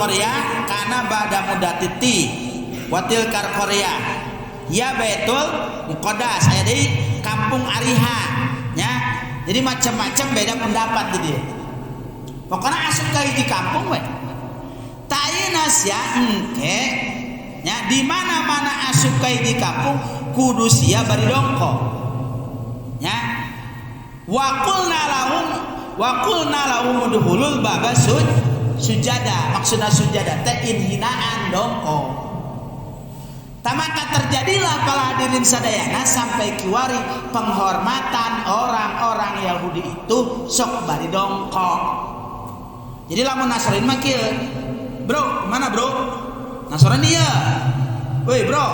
qaryah kana ba'da mudatiti wa tilkal qaryah ya Baitul Muqaddas aya deui kampung Ariha nya. Jadi macam-macam beda pendapat di dieu. Pokona asup ka hiji kampung we. Tah ayeuna sia engke nya di mana-mana asup ka hiji kampung kudu sia bari dongko. Nya wa qulna lahum wa qulna lahum udkhulul baba sujada. Maksudna sujada teh inhinaan dongko. Maka terjadilah para hadirin sadayana sampai kiwari penghormatan orang-orang Yahudi itu sok bari dongkok. Jadi lamun Nasrani mah kieu. Bro, mana bro? Nasrani ieu. Woi, bro.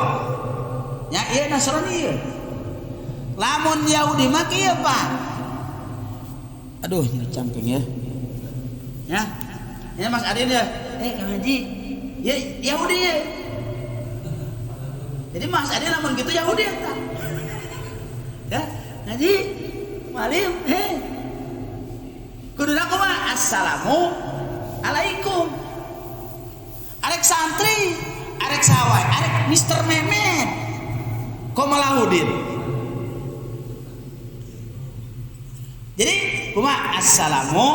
Ya ieu Nasrani ieu. Lamun Yahudi mah kieu, Pak. Aduh, nyeri cangkeng ya. Ya. Ya Mas Adin ya. Kang Haji. Ya Yahudi ya. Jadi Mas Adin lamun gitu Yahudi eta. Ya, Haji, Malim, Kuduna kumaha? Assalamu alaikum. Arek santri, arek sawai, arek Mister Mehmet. Komalahudin. Jadi kumaha? Assalamu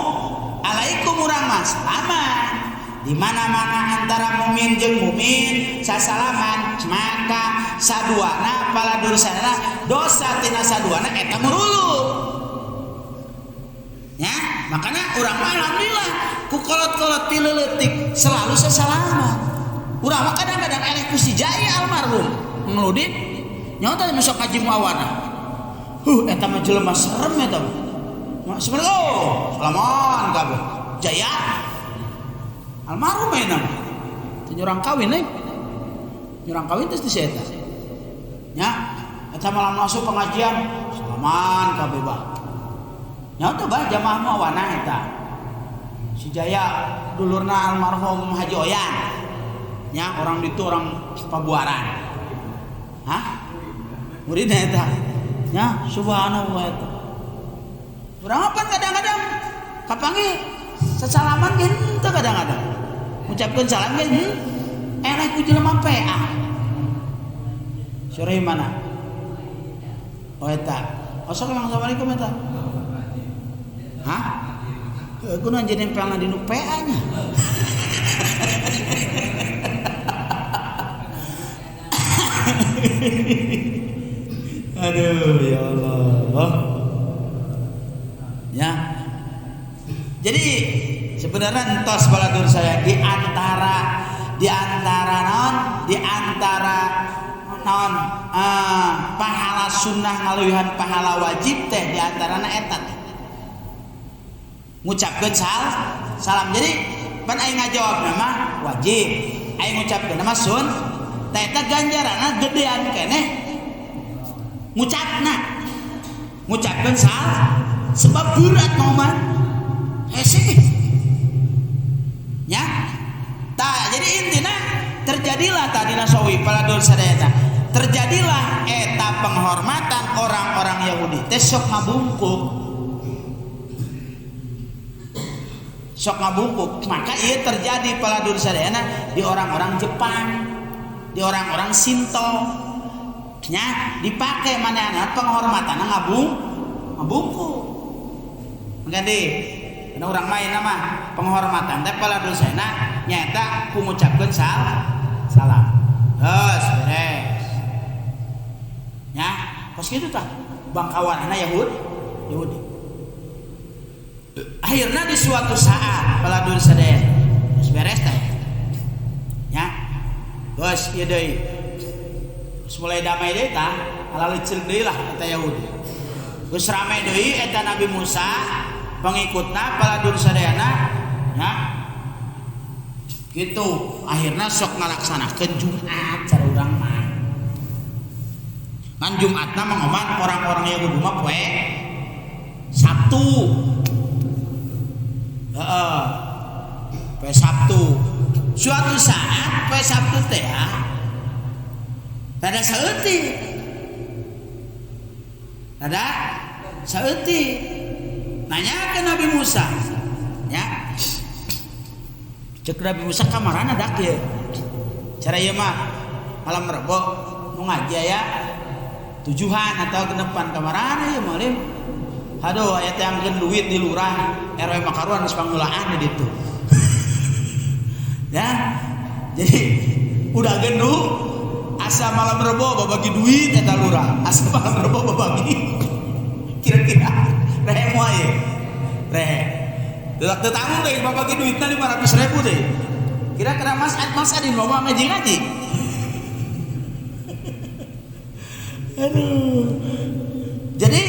alaikum urang mah salaman. Di mana-mana antara mukmin jeung mukmin sasalaman, maka saduana paladursana dosa tina saduana eta murulu. Ya, makanya urang mah alhamdulillah ku kolot-kolot ti leuletik selalu sasalaman. Urang mah kadang-kadang eleh ku si Jaya almarhum ngeludin nyawa teh masuk haji muawana. Eta mah jelema serem eta mah. Sebenarnya oh, salaman kabeh. Jaya almarhum eta mah. Teu nyurang kawin euy. Nyurang kawin teh si eta. Nya, eta malam masuk pengajian salaman kabeh bah. Nya teh bah jamaah muawana eta. Si Jaya dulurna almarhum Haji Oyan. Nya orang ditu orang Pabuaran. Hah? Muridna eta. Nya subhanallah eta. Urang apa kadang-kadang kapanggih sesalaman ge henteu kadang-kadang. Ngucapkeun salam ge eleh ku jelema PA. Sore mana? Oh eta. Osok emang assalamualaikum eta. Hah? Heuh kunaon jadi nempelna di nu PA nya. Aduh ya Allah. Ya. Jadi sebenarnya entos baladur saya di antara naon, di antara naon pahala sunnah ngaleuwihan pahala wajib teh di antarana eta teh. Ngucapkeun salam. Jadi pan aing ngajawabna mah wajib, aing ngucapkeun mah sun, teh eta ganjaranna gedean keneh ngucapna. Ngucapkeun sebab berat momen hese. Ya. Tah, jadi intina terjadilah tadi nasawi paladul sadayana. Terjadilah eta penghormatan orang-orang Yahudi teh sok ngabungkuk. Sok ngabungkuk. Maka ieu terjadi paladul sadayana di orang-orang Jepang, di orang-orang Sinto. Nya dipake manehna penghormatan ngabungkuk. Mangga karena orang main nama penghormatan teh paladul sadayana nyaeta ku ngucapkeun salam. Geus beres. Nya, kos kitu tah bangkawanana Yahudi. Akhirna di suatu saat paladul sadaya geus beres teh. Nya. Geus ieu deui. Geus mulai damai deui tah, alaleuceun deui lah eta Yahudi. Geus rame deui eta Nabi Musa pengikutna paladul sadayana nya. Gitu, akhirna sok ngalaksanakeun Jumat cara urang mah. Ngan Jumatna mah ngoman orang-orang Yahudi mah poe Sabtu. Heeh. Poe Sabtu. Suatu saat poe Sabtu teh rada saeutik. Rada saeutik. Nanya ke Nabi Musa. Ya. Cek Nabi Musa kamarana dak ieu. Cara ieu mah malam Rebo nu ngaji aya tujuhan atau genepan kamarana ieu mah lim. Aduh aya teh angkeun duit di lurah RW Makaruan geus pangulaan di ditu. Ya. Jadi udah gendu asa malam Rebo babagi duit eta lurah. Asa malam Rebo babagi. Kira-kira rehe moal ieu. Rehe. Teu tanggung deui babagi duitna 500.000 deui. Kira-kira Mas Adin mau ngaji-ngaji. Aduh. Jadi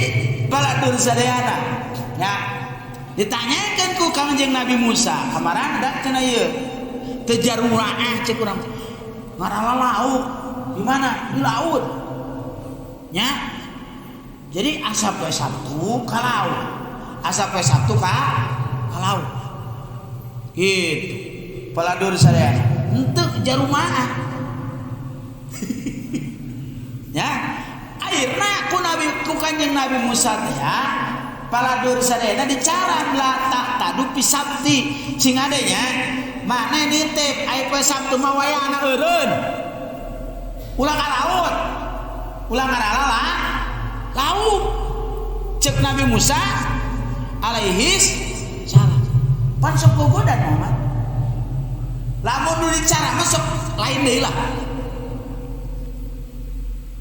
baladur sadayana ya ditanyakeun ku Kangjeng Nabi Musa, kamarana dak cenah ieu? Teu jaruraah cek urang. Ngarala lauk. Di mana? Di laut. Nya. Jadi asa poe Sabtu ka laut. Asa poe Sabtu ka laut. Gitu. Baladur sadayana. Henteu jarumaah. Ya. Akhirna ku Nabi ku Kanjeng Nabi Musa teh ya, paladur sadayana dicaram la tak tadu pisabti sing adenya makna nitip aya poe Sabtu mah wayahna eureun. Ulah ka laut. Ulah ngarala laut. Cek Nabi Musa alaihis salam. Pan sok gogodan Muhammad. Lamun nu dicara mah sok lain deui lah.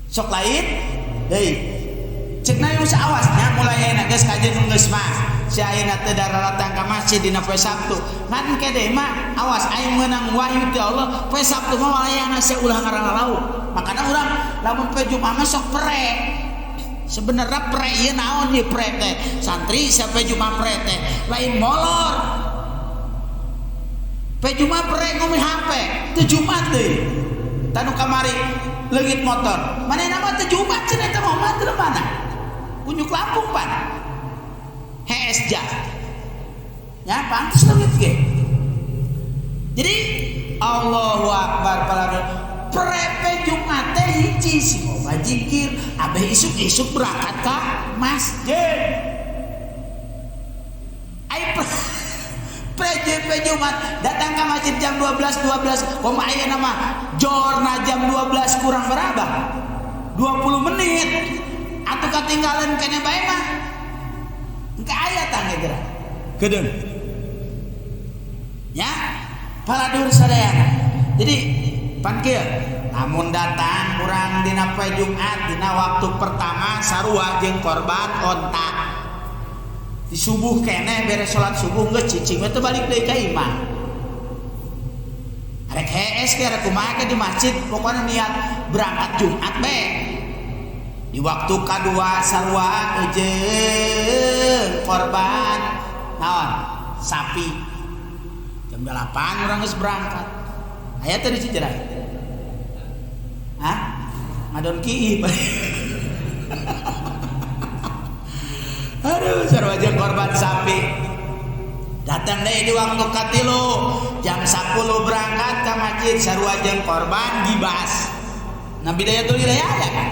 Sok lain deui. Cek Nabi Musa awasnya mulai ayeuna geus kajeun geus mah. Si ayeuna teh daratang ka masjid dina poe Sabtu. Ngan ke deui mah awas aing meunang wahyu ti Allah poe Sabtu mah wayahna sia ulah ngarana laut. Makana urang lamun poe Jumat mah sok pre. Sebenarnya pre ieu naon ieu pre teh? Santri sia poe Jumat pre teh lain molor. Poe Jumat pre ngomong HP, teu Jumat deui. Tanu kamari leungit motor. Manehna mah teu Jumat cenah eta mah mah teu mana? Kunyuk Lampung pan. Hees ja. Ya pantes leungit ge. Jadi Allahu Akbar para prepe Jumat teh hiji si loba jikir, abeh isuk-isuk berangkat ka masjid. Ai pre Jumat datang ke masjid jam 12.12, kumaha ayeuna mah jorna jam 12 kurang berapa? 20 menit. Atuh katinggalan kene bae mah. Engke aya tah geura. Kedeung. Ya, para dulur sadayana. Jadi pan kieu, lamun datang urang dina poe Jumat dina waktu pertama sarua jeung korban onta. Di subuh keneh beres salat subuh geus cicing we teu balik deui ka imah. Arek hees ge arek kumaha ge di masjid pokona niat berangkat Jumat bae. Di waktu kadua sarua jeung korban naon? Sapi. Jam 8 urang geus berangkat. Aya teh di Cijerah. Hah? Ngadon kiih. Aduh, sarua jeung korban sapi. Datang deui di waktu katilu, jam 10 berangkat ka masjid sarua jeung korban gibas. Nabi Dayatul Hidayah aya kan?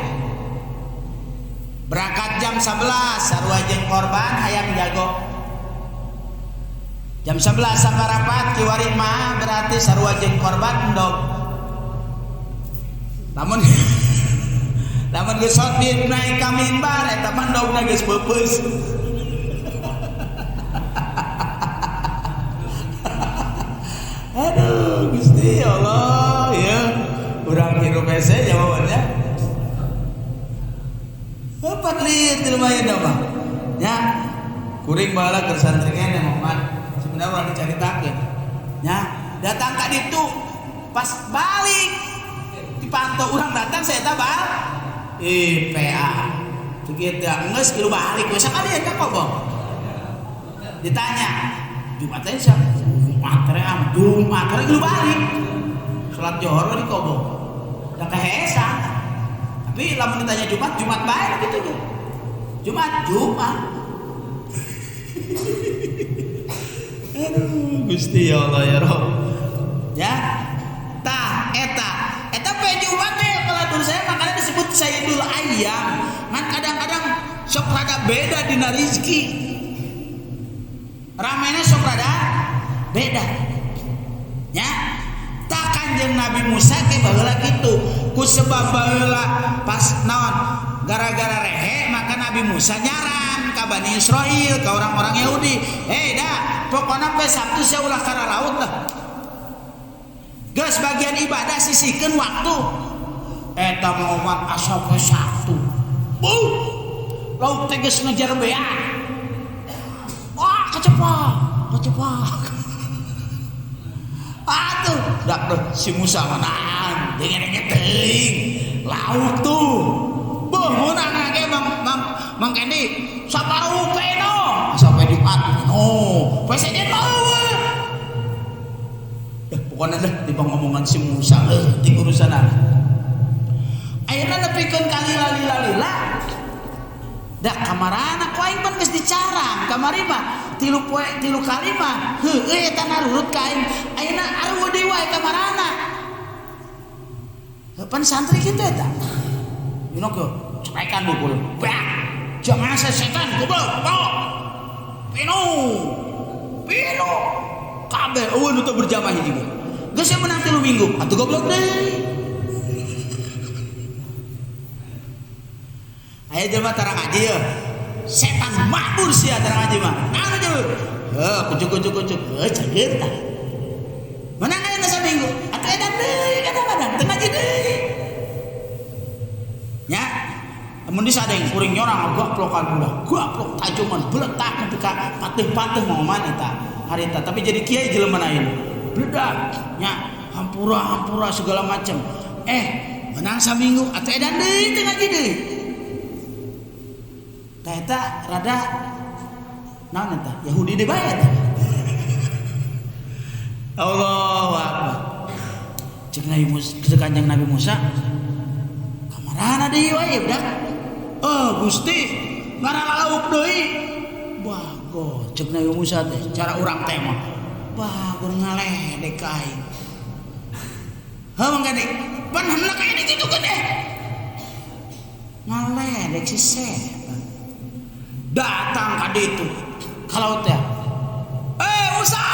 Berangkat jam 11 sarua jeung korban hayang jago. Jam 11 saparapat kiwari mah berarti sarua jeung korban endog. Lamun lamun geus khotbah naik ka mimbar eta mah endogna geus peupeus. Aduh Gusti Allah ya urang hirup hese jawabannya. Bapak lihat lumayan mah. Ya kuring baheula keur santri keneh Muhammad. Sebenarnya urang dicaritakeun. Ya datang ka ditu pas balik dipantau urang datang saya teh bal IPA. Kieu teh geus kieu balik we sakali eta kobong. Ditanya, Jumat teh siapa? Jumat teh am, Jumat teh kieu balik. Salat Johor we di kobong. Da kahesan. Tapi lamun ditanya Jumat, Jumat bae kitu ge. Jumat, Jumat. Aduh, Gusti ya Allah ya Rob. Ya. Tah eta. Eta poe Jumat teh kalau saya makanya disebut Sayyidul Ayyam. Ngan kadang-kadang sok rada beda dina rezeki. Ramena sok rada beda. Nya tah Kanjeng Nabi Musa ge baheula kitu. Ku sebab baheula pas naon gara-gara rehe maka Nabi Musa nyaran ka Bani Israil, ka orang-orang Yahudi. Hei dah, pokona poe Sabtu sia ulah kana laut lah. Geus bagian ibadah sisihkeun waktu. Eta mah omat asa poe Sabtu. Lauk teh geus ngejar beak. Wah, kecepak, kecepak. Atuh, dak deh si Musa manaan, denge-denge teuing. Lauk tuh. Beuh meunang ge Mang Mang Mang Kendi, saparuh peno, sampai Jumat no. Poe sejen mah eueuh. Pokoknya deh di pengomongan si Musa leutik urusanana. Ayeuna nepikeun ka lila-lila-lila. Da kamarana ku aing pan geus dicarang kamari mah tilu poe tilu kali mah heueuh eta narurut ka aing. Ayeuna areueuh deui wae kamarana. Pan santri kitu eta. Dina ke cerekan bukul. Bak. Jangan setan goblok. Bawa. Pinu. Pinu. Kabeh eueuh nu teu berjamaah hiji ge. Geus menang 3 minggu atuh goblok deui. Aya jelema tara ngaji ye. Setan mabur sia tara ngaji mah. Naon jelema? Heuh, kucuk-kucuk-kucuk. Heuh, cageun tah. Menang ayeuna saminggu. Atuh edan deui kadang-kadang teu ngaji deui. Nya, mun disadeng kuring nyorang gaplokan ulah, gaplok tajuman beletak nepi ka pateuh-pateuh moman eta harita. Tapi jadi kiai jelema ayeuna. Bledak nya, hampura-hampura segala macam. Menang saminggu atuh edan deui teu ngaji deui. Tah eta rada naon eta? Yahudi deui bae eta. Allahu akbar. Cek Nabi Musa, cek Kanjeng Nabi Musa, kamarana deui wae budak? Oh Gusti, ngarana lauk deui. Bago, cek Nabi Musa teh, cara urang teh mah. Bago ngaledek ka aing. Heuh mangga deui, pan hendak aya dikitukeun teh. Ngaledek si setan. Datang ka ditu. Ka laut teh. Musa.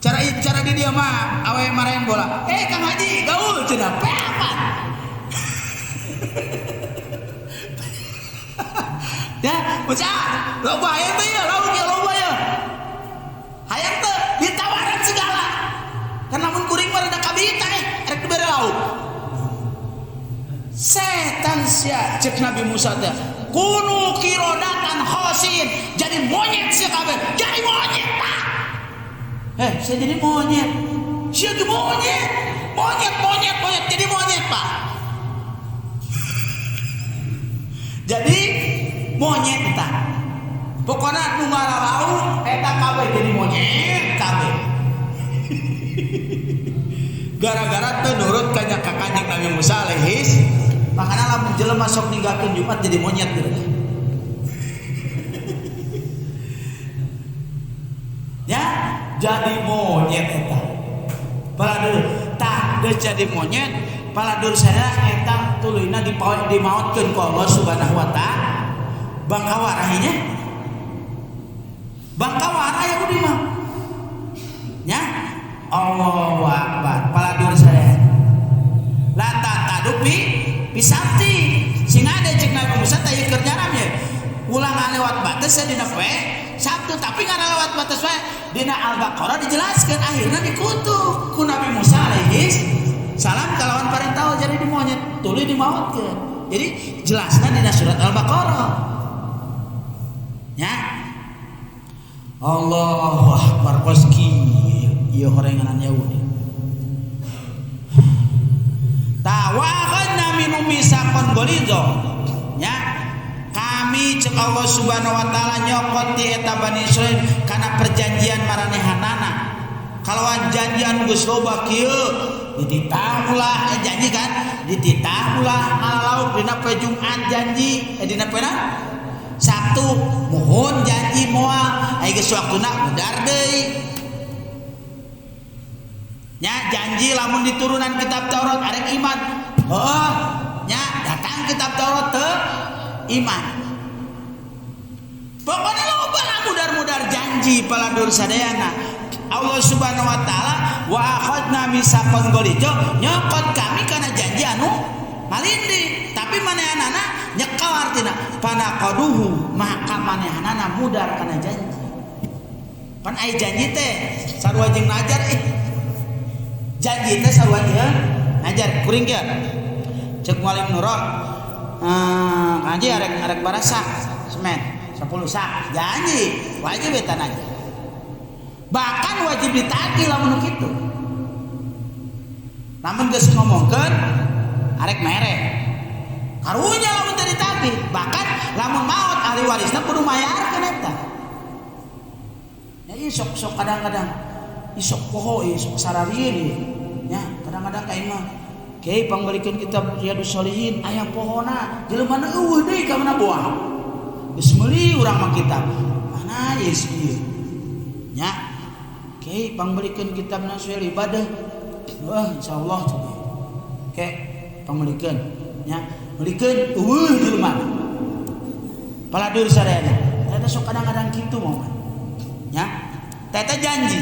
Cara di dia mah awe marahin bola. Kang Haji gaul cenah peapan. Ya, Musa, loba hayang teh ya, lauk ya loba ya. Hayang teh ditawaran segala. Karena mun kuring mah rada kabita rek dibere lauk. Setan sia cek Nabi Musa teh. Kunu kirodatan khosin, jadi monyet sia kabeh, jadi monyet tah. Saya jadi monyet. Sia ge monyet. Monyet, monyet, monyet, jadi monyet, Pak. Jadi monyet eta. Pokona nu ngaralauk eta kabeh jadi monyet kabeh. Gara-gara teu nurut ka Kanjeng Nabi Musa alaihis. Makana lamun jelema sok ninggalkeun Jumat jadi monyet gitu. Ya, jadi monyet eta. Paladur tah geus jadi monyet, paladur sadaya eta tuluyna dimaotkeun ku Allah Subhanahu wa taala. Bangkawarah nya. Bangkawarah Yahudi mah. Nya, Allahu akbar. Paladur sadaya. La tatadupi pisati. Sing ada cek Nabi Musa teh keur nyaram ye. Ulah ngalewat batas dina poe Sabtu, tapi ngalewat batas wae dina Al-Baqarah dijelaskeun akhirna dikutuk ku Nabi Musa alaihi salam kalawan parentah jadi di monyet tuluy dimaotkeun. Jadi jelasna dina surat Al-Baqarah. Nya. Allahu akbar kos kieu ieu horenganan Yahudi. Tawakhadna minum misaqan ghaliza. Nya. Kami cek Allah Subhanahu wa taala nyokot ti eta Bani Israil kana perjanjian maranehanana. Kalawan janji anu geus loba kieu dititah ulah janji kan dititah ulah ngalauk dina poe Jumat janji dina poe Sabtu mohon janji moal aya geus waktuna mudar deui. Nya janji lamun diturunan kitab Taurat arek iman. Heuh nya datang kitab Taurat teu iman. Pokoknya loba lah mudar-mudar janji paladur sadayana. Allah Subhanahu wa taala wa akhadna misaqan ghaliza, nyokot kami kana janji anu malindi, tapi manehanana nyekal artina panaqaduhu, maka manehanana mudar kana janji. Pan ai janji teh sarua jeung najar, janji teh sarua jeung najar kuring kieu. Cek mualim nurok ngaji arek barasak semen 10 sak janji wajib eta najar. Bahkan wajib ditagih lamun kitu. Lamun geus ngomongkeun arek mere. Karunya lamun teu ditagih, bahkan lamun maot ahli warisna kudu mayarkeun eta. Ya sok-sok kadang-kadang isok poho sok sararieun ieu. Nya kadang-kadang ka imah kiai pangbalikeun kitab Riyadhus Shalihin aya pohona jelema eueuh deui ka mana buah. Geus meuli urang mah kitab. Mana ieu ieu. Nya kiai pangbalikeun kitab Nasuhil Ibadah. Wah insyaallah coba. Ke pangbalikeun nya meulikeun eueuh jelema. Paladur sadayana. Eta sok kadang-kadang kitu mah. Nya teta janji.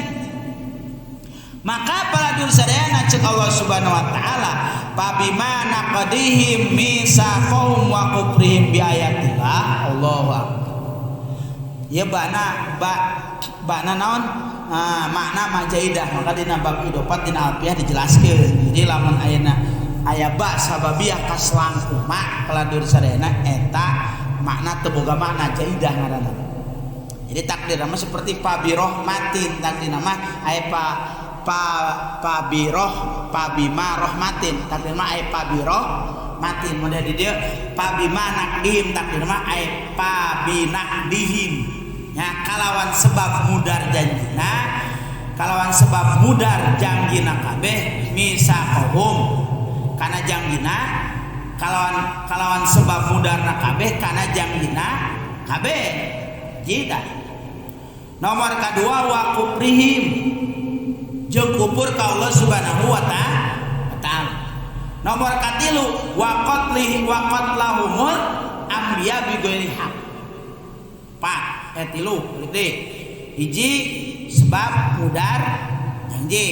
Maka paladur sadayana cek Allah Subhanahu wa taala pabima naqadihim misaqahum wa kufrihim bi ayatillah. Allahu akbar. Ya bana ba bana naon makna majaidah, maka dina bab idofat dina alfiah dijelaskeun. Jadi lamun ayeuna aya ba sababiah kaselangkuma paladur sadayana eta makna teu boga makna jaidah ngaranna. Jadi takdir mah seperti pabirohmatin, takdir mah aya pa pabiroh pabima rohmatin, takdir mah aya pabiroh matin. Model di dieu pabima nakdihim, takdir mah aya pabinakdihim. Nya kalawan sebab mudar janjina, kalawan sebab mudar janjina kabeh misaqahum kana janjina, kalawan sebab mudarna kabeh kana janjina kabeh. Jika nomor kedua wa kufrihim jeung kufur ka Allah Subhanahu wa ta'ala. Nomor katilu wa qatlihim wa qatlahumul anbiya bi ghairi haq. Pak tilu balik deui. Hiji sebab mudar janji,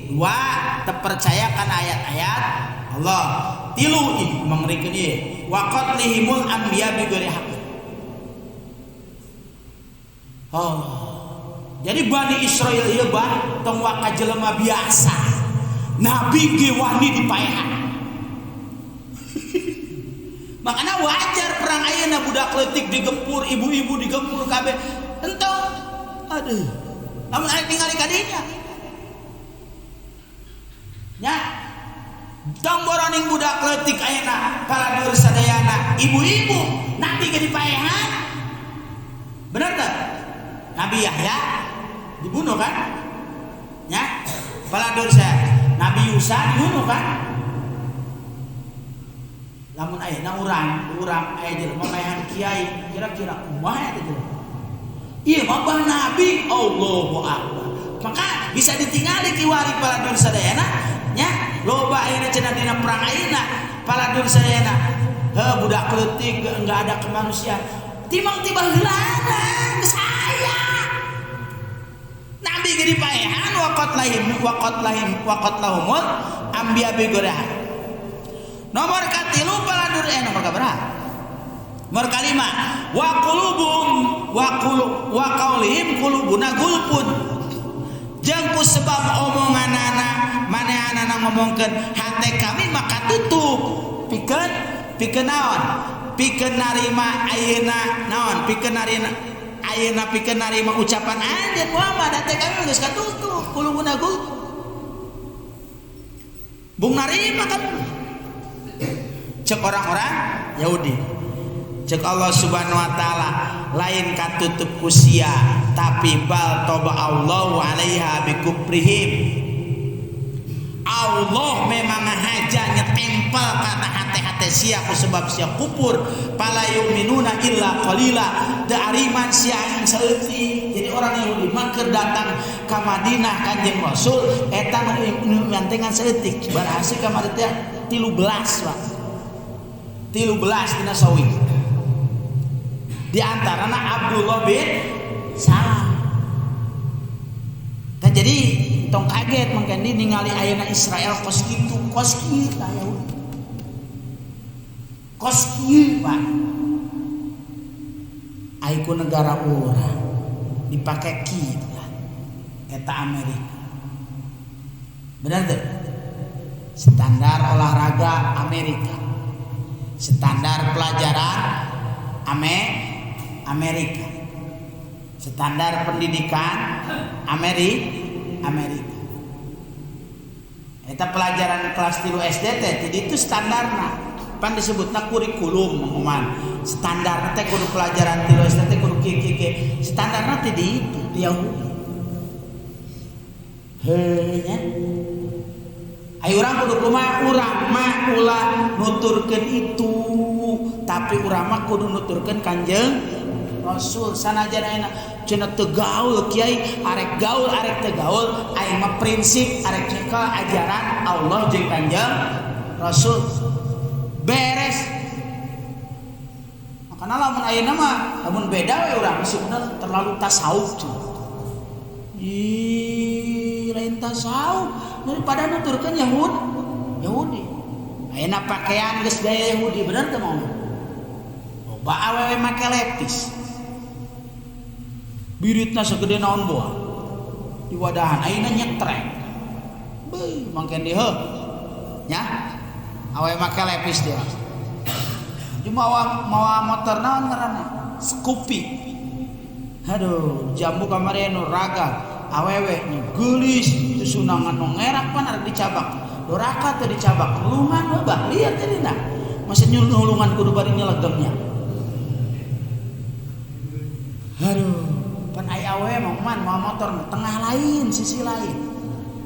dua terpercayakan ayat-ayat Allah, tilu ih mengerikeun ieu wa qatlihimul anbiya bi ghairi haq. Oh. Jadi Bani Israel ieu bah tong waka jelema biasa. Nabi ge wani dipaehan. Makanya wajar perang ayeuna budak leutik digempur, ibu-ibu digempur kabeh. Entong. Aduh. Lamun aya tingali ka dinya. Nya. Tong boroning budak leutik ayeuna paladur sadayana, ibu-ibu nabi ge dipaehan. Bener teu? Nabi Yahya dibunuh kan? Ya, paladur saya. Nabi Yusa dibunuh kan? Lamun ayeuna urang aya jelema maehan kiai, kira-kira kumaha eta jelema? Ieu mah bah nabi, Allahu akbar. Maka bisa ditingali kiwari paladur sadayana nya, loba ayeuna cenah dina perang ayeuna paladur sadayana. Heuh budak leutik enggak ada kemanusiaan. Timang tiba heulana geus aya. Nabi ge dipaehan waqat lahim waqat lahumul anbiya bi ghairi. Nomor katilu paladur nomor kabaraha? Nomor kalima wa qulubum wa qulu wa qaulihim qulubuna gulfun. Jeung ku sebab omonganana manehanana ngomongkeun hate kami maka tutup. Pikeun pikeun naon? Pikeun narima ayeuna naon? Pikeun narima ayeuna pikeun narima ucapan anjeun Muhammad hate kami geus katutup qulubuna gulfun. Bung narima kan cek orang-orang Yahudi. Cek Allah Subhanahu wa taala lain katutup kusia tapi bal toba Allahu alaiha bikuprihim. Allah memang ngahaja nyetempel kana hate-hate sia ku sebab sia kupur pala yu'minuna illa qalila teu ariman sia yang saeutik. Jadi orang Yahudi mah keur datang ka Madinah Kanjeng Rasul eta nu ngantengan saeutik barhasil ka Madinah 13 Pak. 13 dina sawi. Di antarana Abdullah bin Salam. Jadi tong kaget mungkin di ningali ayeuna Israel kos kitu, kos kieu tah Yahudi. Kos kieu Pak. Ai ku negara urang dipake kieu lah. Eta Amerika. Benar teu? Standar olahraga Amerika. Standar pelajaran Amerika. Standar pendidikan Amerika. Eta pelajaran kelas 3 SD teh jadi itu standarna. Pan disebutna kurikulum Mang. Standarna teh kudu pelajaran 3 SD teh kudu kieu kieu kieu. Standarna teh di itu di Yahudi. Heuh nya. Ayo urang kudu kumaha? Urang mah ulah nuturkeun itu, tapi urang mah kudu nuturkeun Kanjeng Rasul. Sanajan ayeuna cenah teu gaul kiai, arek gaul arek teu gaul, aing mah prinsip arek nyekel ajaran Allah jeung Kanjeng Rasul. Beres. Makana lamun ayeuna mah lamun beda we urang maksudna terlalu tasawuf cenah. Ih, lain tasawuf daripada nuturkeun Yahudi. Ayeuna pakaian geus gaya Yahudi bener teu mau? Loba awewe make lepis. Biritna segede naon boa. Di wadahan ayeuna nyetrek. Beuh, mangken di heuh. Nya. Awewe make lepis dia. Jeung mawa motor naon ngaranna? Scoopy. Aduh, jambu kamari nu raga awewe nya geulis susunangan nu ngerak pan arek dicabak. Doraka teh dicabak, nulungan we bah lieur jadina. Masa nulungan kudu bari nyelegemnya. Aduh, pan aya awewe mah man mawa motor mah tengah lain, sisi lain.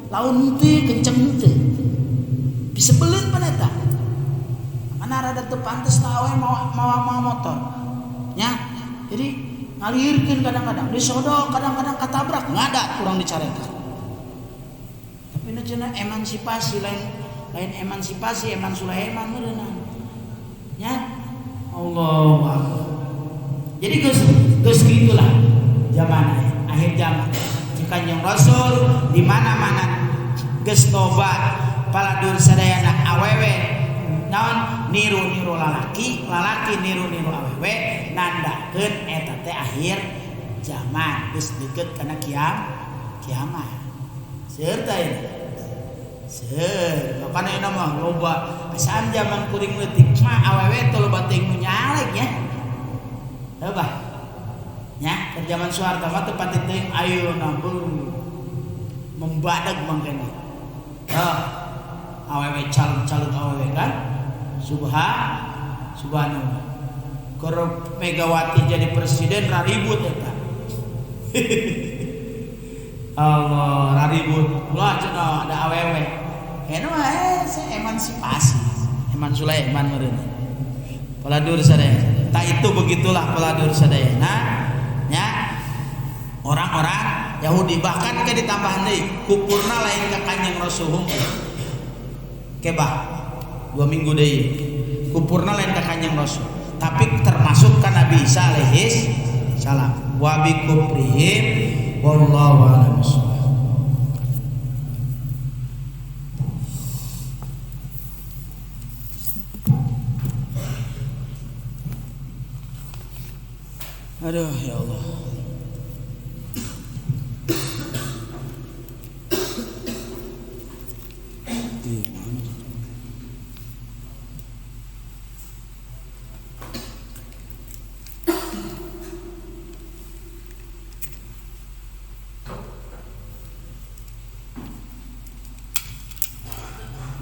Laun teu kenceng teu. Disebeleun pan eta. Mana rada teu pantes lah awewe mawa motor. Nya. Jadi ngalirkeun kadang-kadang disodok, kadang-kadang katabrak, ngadat kurang dicarekan. Tapi nu cenah emansipasi lain emansipasi, eman Sulaiman meureunna. Nya. Allahu akbar. Jadi geus gitulah zaman akhir zaman. Kanjeng Rasul di mana-mana geus tobat paladur sadayana awewe naon niru-niru lalaki, lalaki niru-niru awewe nandakeun eta teh akhir zaman geus deukeut kana kiamat. Seueur teh ayeuna. Seueur, makana ayeuna mah loba asaan zaman kuring leutik mah awewe teh loba teuing nu nyalek nya. Heuh bah. Nya, keur zaman Soeharto mah teu pati teuing ayeuna beuh. Membadag mangkene. Heuh. Awewe calon-calon awewe kan. Subhanallah. Keur Megawati jadi presiden raribut eta. Allah, raribut. Ulah cenah ada awewe. Eta mah emansipasi. Eman Sulaiman meureun. Paladur sadaya. Tak itu begitulah paladur sadaya. Nah, nya orang-orang Yahudi bahkan ke ditambahan deui kupurna lain ka Kanjeng Rasul hungkul. Kebah 2 minggu deui kupurna lain ka Kanjeng Rasul, tapi termasuk ka Nabi Isa alaihis salam. Wa bi kufrihim wallahu a'lam bissawab. Aduh ya Allah.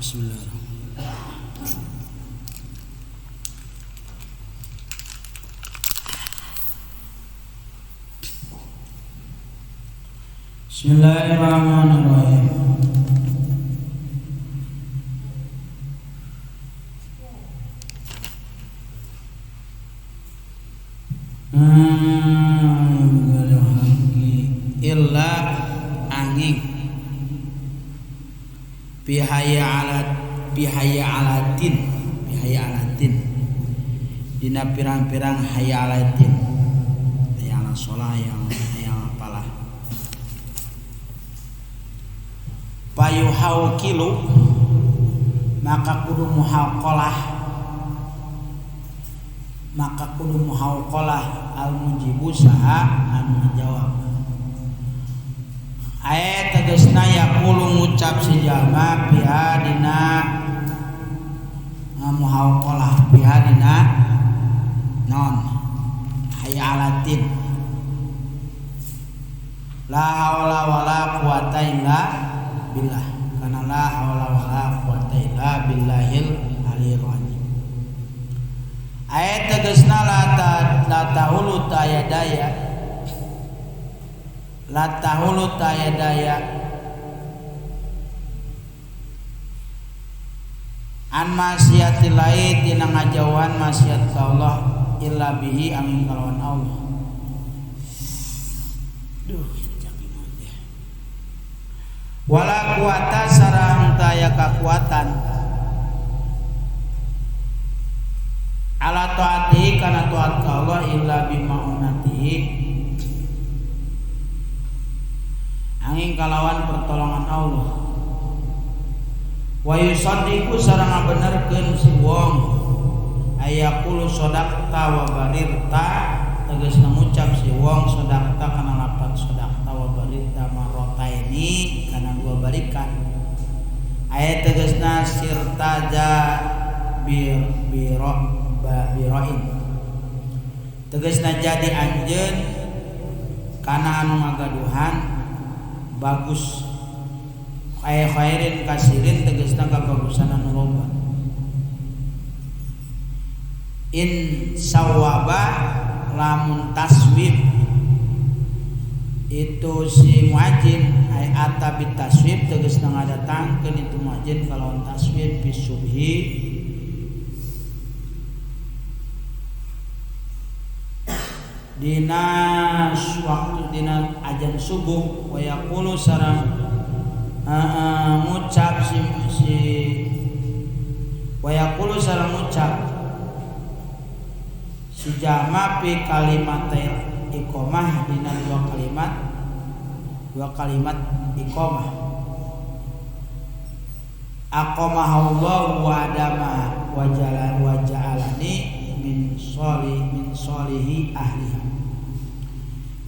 Bismillahirrahmanirrahim. Bismillahirrahmanirrahim. Illa angin bihaya alatin dina pirang-pirang haya alatin hayya ala shalah hayya ala falah. Fayuhaukilu maka kudu muhaqalah, maka kudu muhaqalah al mujibu saha anu ngajawab. Ayat tegasna yaqulu ngucap si jalma biha dina muhaqalah, biha dina non hayya alatin la haula wala quwata illa billah, kana la haula wala quwata illa billahil aliyil azim. Ayat tegasna la tahulu tayadaya, la tahulu tayadaya an maksiatilai tina ngajauhan maksiat ka Allah illa bihi angin kalawan Allah. Duh, wala kuwata sareng taya kakuatan ala taati kana taat ka Allah illa bimaunatihi angin kalawan pertolongan Allah. Wa yusaddiqu sareng ngabenerkeun si wong ayaqulu sadaqta wa barirta, tegasna ngucap si wong sadaqta kana lapat sadaqta wa barirta marrataini kana dua balikan. Ayat tegasna sirtaja biro biroin, tegasna jadi anjeun kana anu ngagaduhan bagus kaya khairin kasirin, tegasna kabagusan anu loba. In sawaba lamun taswib itu si muajin ay ata bit taswib, tegasna ngadatangkeun itu muajin kalawan taswib bisubhi dina waktu dina ajan subuh. Wa yaqulu sareng ngucap si wa yaqulu sareng ngucap si jama fi kalimatil iqamah dina dua kalimat iqamah. Aqamah Allah wa adama wa jala wa ja'alani min solihi ahliha.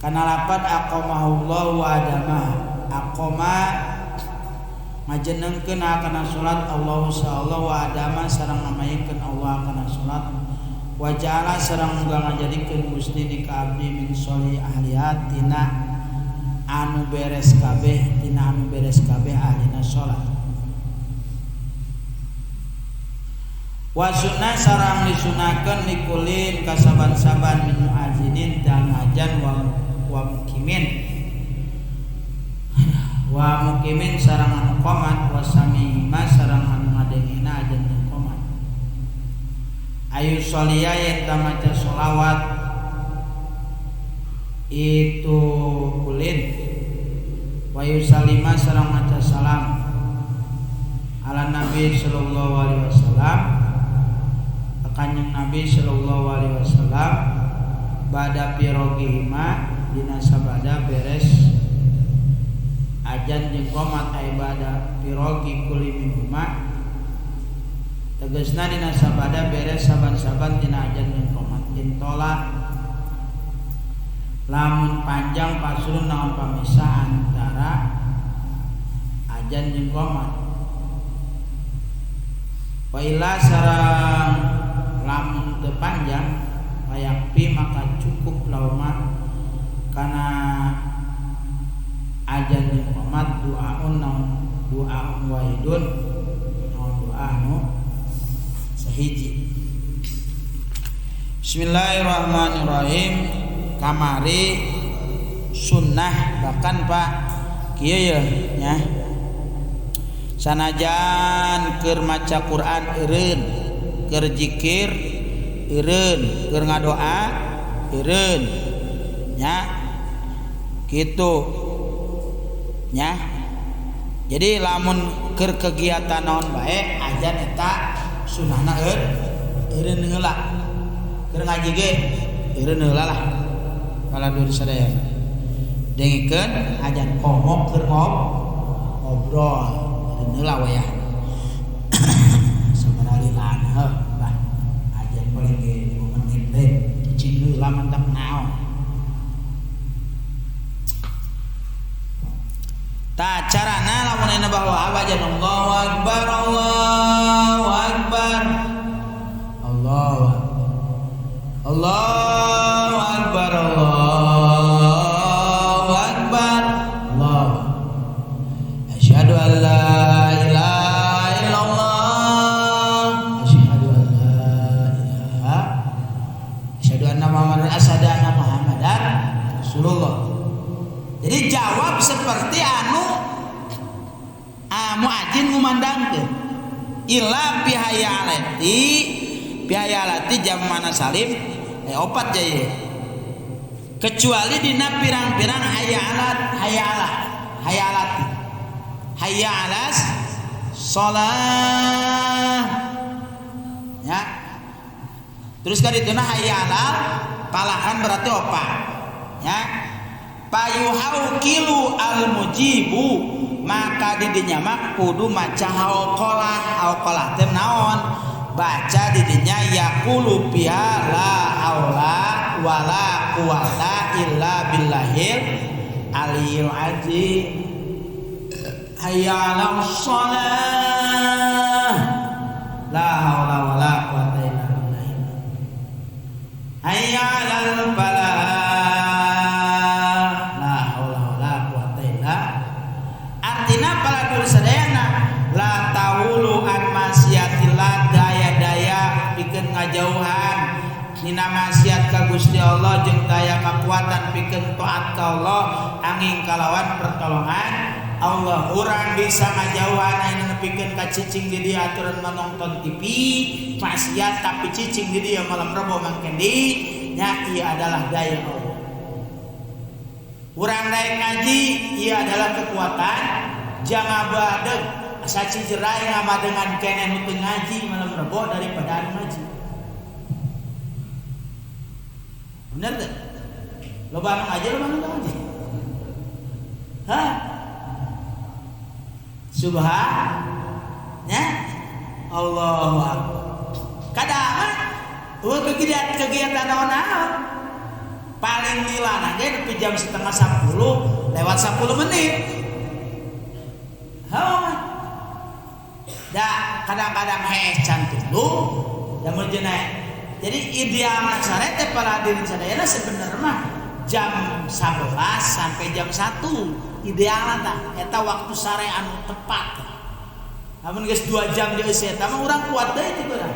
Kana lapat aqamah Allah wa adama, aqama ngajenengkeun kana salat Allah sallallahu wa adama sareng ngamaykeun Allah kana salat, wa ja'ala sareng muga ngajadikeun Gusti ni ka abdi min solihi ahliha tina anu beres kabeh, tina anu beres kabeh ahlina salat. Wa sunnah sareng disunahkeun likulin kasaban-saban min muazinin dan ajan wa mukimin, wa mukimin sareng anu qomat, wa samihima sareng anu ngadengena ajan jeung qomat. Ayu sholiya yen maca sholawat itu kulin, wa yusalima sareng maca salam ala Nabi sallallahu alaihi wasallam, kanjeng Nabi sallallahu alaihi wasallam bada pirogihima dina sabada beres ajan jeung qomat ay bada pirogi kuli minhuma, tegasna dina sabada beres saban-saban dina ajan jeung qomat. Intola lamun panjang pasulun naon pamisah antara ajan jeung qomat. Wa illa sareng lamun teu panjang layakpi maka cukup lauma kana ajan jeung qomat duaun naon duaun wahidun naon doa anu sahiji. Bismillahirrahmanirrahim. Kamari sunnah bahkan Pak kieu ye nya sanajan keur maca Quran eureun, keur zikir eureun, keur ngadoa eureun nya kitu nya. Jadi lamun keur kegiatan naon bae ajan eta sunahna eureun heula. Keur ngaji ge eureun heula lah. Kaladur sadayana. Dengikeun ajan komo keur ngobrol. Heula wayah. Sabaraha lila heuh bah. Ajan paling ge 5 menit deui. Cicing heula mantap naon. Ta carana lamun ayeuna bahwa aja Allahu akbar Allahu akbar. Allahu akbar. Allahu akbar Allahu akbar. Allahu asyhadu an la ilaha illallah asyhadu an la ilaha asyhadu anna Muhammadan asyhadu anna Muhammadan Rasulullah. Jadi jawab seperti anu muadzin ngumandangkeun illa bihayalati bihayalati jam mana salim opat jaya kecuali dina pirang-pirang hayya alat hayya ala hayya alati hayya alas shalah ya terus kan dituna hayya alal palahan berarti opat ya payuhaukilu al mujibu maka didinya mah kudu maca hauqalah hauqalah teh naon baca didinya yaqulu biha la haula wala quwata illa billahil aliyil azim hayya 'alas shalah la haula wala quwata illa billahil hayya 'alal falah la haula wala quwata illa artina paladur sadayana la taulu an masyatillah daya-daya pikeun ngajauhan dina maksiat ka Gusti Allah jeung daya kakuatan pikeun taat ka Allah angin kalawan pertolongan Allah urang bisa ngajauhan ayeuna nepikeun ka cicing di dieu aturan menonton TV maksiat tapi cicing di dieu malam Rebo mangken di nya ieu adalah daya Allah urang daek ngaji ieu adalah kekuatan jangan badeg asa cijerai ngamadengan keneh nu teu ngaji malam Rebo daripada anu ngaji. Bener teu? Loba anu ngaji loba anu teu ngaji. Hah? Subhan nya Allahu akbar. Kadang eueuh kegiatan naon-naon. Paling lila ge nepi jam 9:30 lewat 10 menit. Heuh. Da kadang-kadang hees can tunduh da mun jeung. Jadi ideal sare teh para hadirin sadayana sebenarnya mah jam 11 sampai jam 1 idealna tah eta waktu sare anu tepat. Lamun geus 2 jam di eusi eta mah urang kuat deui teh urang.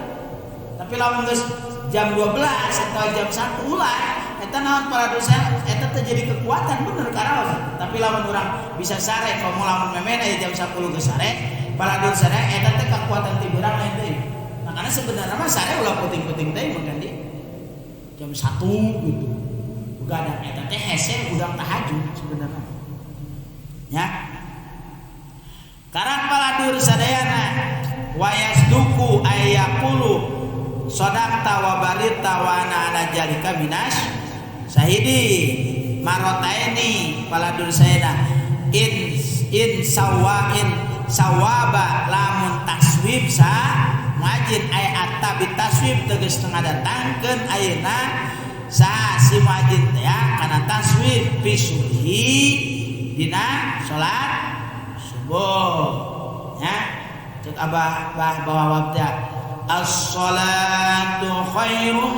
Tapi lamun geus jam 12 atau jam 1 ulah eta naon para dosa eta teh jadi kekuatan bener karaos. Tapi lamun urang bisa sare komo lamun memena jam 10 geus sare para dosa eta teh kekuatan ti urang lain deui. Makanya sebenarnya mah sare ulah puting-puting teh mun di jam 1 gitu. Begadang eta teh hese urang tahajud sebenarnya. Ya. Karang paladur sadayana wa yasduku ayyaqulu sadaqta wa barita wa ana ala jalika minas sahidi marotaini paladur sadayana in sawain sawaba lamun taswib sa muajin ay atta bitaswib tegas tengah datangkeun ayeuna sa si muajin teh kana taswib fi subhi dina salat subuh ya cek abah bah bawa wabda as-salatu khairum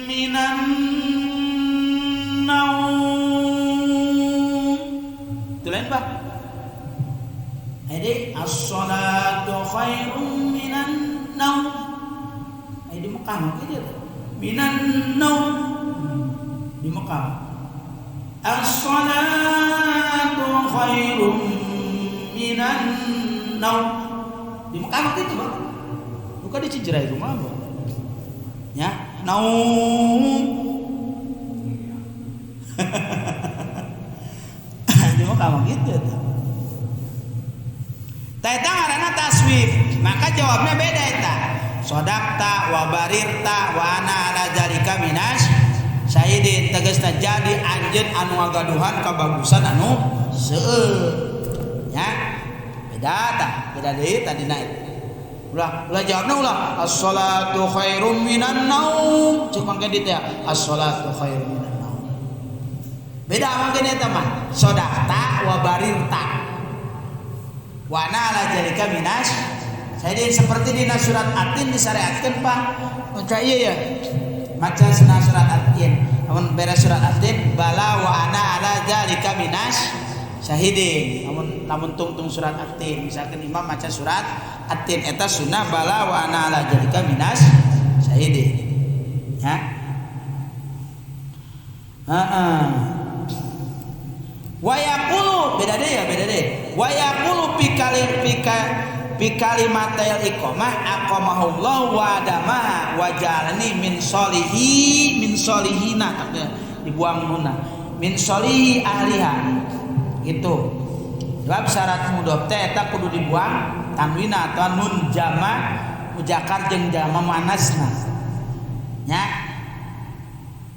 minan naum itu lain bah. Jadi as-salatu khairum minan naum. Di Mekah mah kitu teh. Minan naum di Mekah. As-salatu khairum minan naum. Di Mekah mah kitu, Bang. Bukan di Cijerai rumah, Bang. Ya, naum. Di Mekah mah kitu teh. Eta ngaranna taswif, maka jawabnya beda eta. Sodakta wa barirta wa ana ala zalika minas syahidin tegasna jadi anjeun anu ngagaduhan kabagusan anu seueur. Ya. Beda tah, beda deui tadina itu. Ulah, ulah jawabna ulah as-salatu khairum minan naum. Cek mangke dieu teh as-salatu khairum minan naum. Beda mangke eta mah. Sodaqta wa barirta. Wa ana ala jalika minas. Saya seperti dina surat Atin disyariatkeun Pak. Maca ieu ya. Maca sena surat Atin. Lamun beres surat Atin bala wa ana ala jalika minas syahidin. Lamun lamun tungtung surat Atin, misalkan imam maca surat Atin eta sunnah bala wa ana ala jalika minas syahidin. Ya. Heeh. Wa yaqulu beda deui ya, beda deui. Wa yaqulu fi fi kalimatil iqamah aqamahullahu wa adamaha wa ja'alani min solihi min solihina, dibuang nuna min solihi ahliha gitu. Sebab syarat mudhof teh eta kudu dibuang tanwina atau nun jama muzakkar jeung jama muannasna. Nya.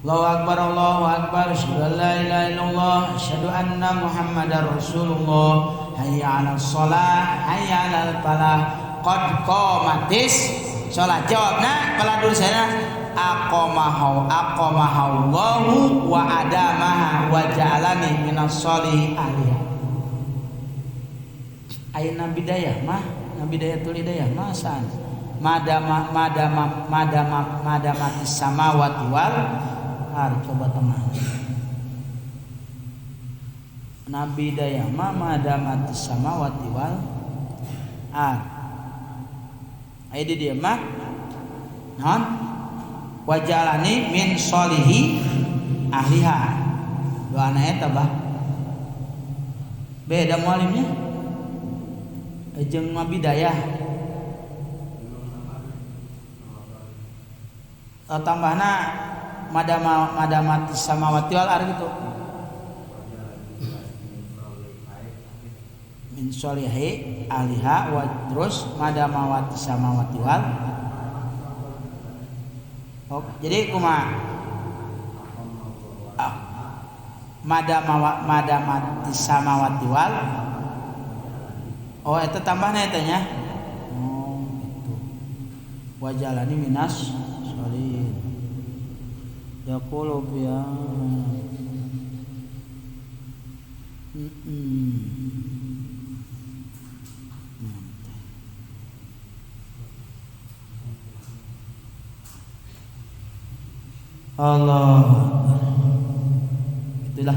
Allahu akbar Allahu akbar asyhadu an la ilaha illallah asyhadu anna Muhammadar Rasulullah hayya 'alal shalah hayya 'alal falah qad qamatis shalah. Jawabna paladur sana aqamahu aqamahu wa adamaha wa ja'alani minas sholihi ahliha. Ayeuna bidayah mah Nabi Dayatul Hidayah mah san madama madama madama madamatis samawati wal ar coba teman Nabi Dayah mah madamatis samawati wal ar aya di dieu mah naon wajalani min solihi ahliha doana eta bah beda mualimnya jeung Nabi Dayah tambahna madama madamati samawati wal ar gitu min solihi ahliha wa terus madamawati samawati wal. Oh, jadi kumaha madamawa madamati samawati wal. Oh eta tambahna eta nya. Oh gitu. Wajalani minas sholihin. Yaqulu ya. Allah. Itulah.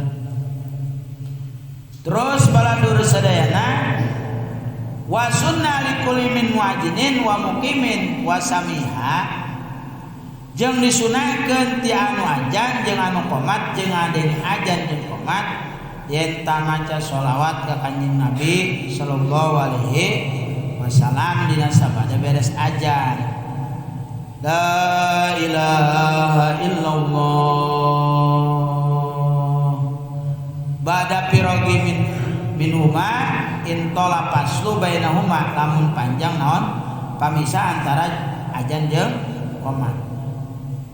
Terus balandur sadayana wa sunnah likulli min muajinin wa muqimin wa samiha jeung disunahkeun ti anu ajan jeung anu qomat jeung adeng ajan jeung qomat yen ta maca sholawat ka Kanjeng Nabi sallallahu alaihi wasallam dina sabada beres ajan. La ilaha illallah ba'da firagi minhuma intola paslu bainahuma lamun panjang naon pamisa antara ajan jeung qomat.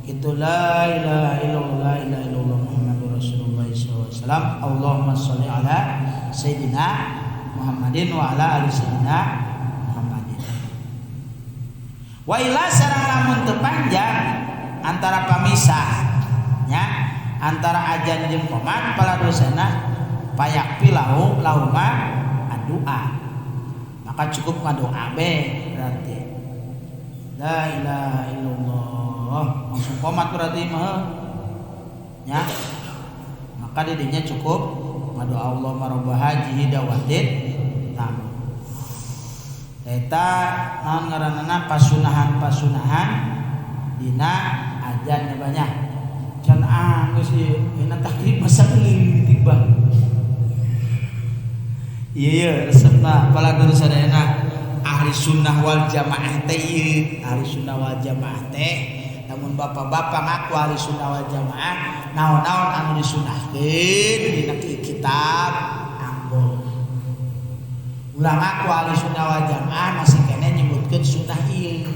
Itu la ilaha illallah la ilaha illallah Muhammadur Rasulullah sallallahu alaihi wasallam Allahumma sholli ala sayidina Muhammadin wa ala ali sayidina Muhammadin. Wa ila sareng lamun teu panjang antara pamisah nya antara ajan jeung qomat paladosana payakpi lahu lahuma doa maka cukup ngadoa be berarti la ilaha illallah langsung qomat berarti mah ya maka didinya cukup ngadoa Allahumma rabb hajihi dawatin tam eta naon ngaranna pasunahan-pasunahan dina ajan banyak can geus ieu dina taklif masa leutik bah. Iya resepna paladur sadayana ahli sunnah wal jamaah teh ieu ahli sunnah wal jamaah teh lamun bapak-bapak ngaku ahli sunnah wal jamaah naon-naon anu disunahkeun dina kitab anggo ulah ngaku ahli sunnah wal jamaah masih keneh nyebutkeun sunnah ieu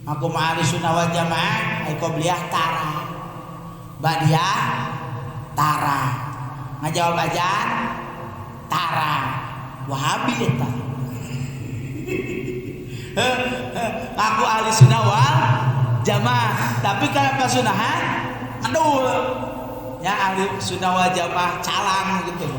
ngaku mah ahli sunnah wal jamaah ai qobliyah tara badiah tara ngajawab ajan tara Wahabi eta. Aku ahli sunnah wal jamaah, tapi kalau pasunahan aduh ya, ahli sunnah wal jamaah calang gitu.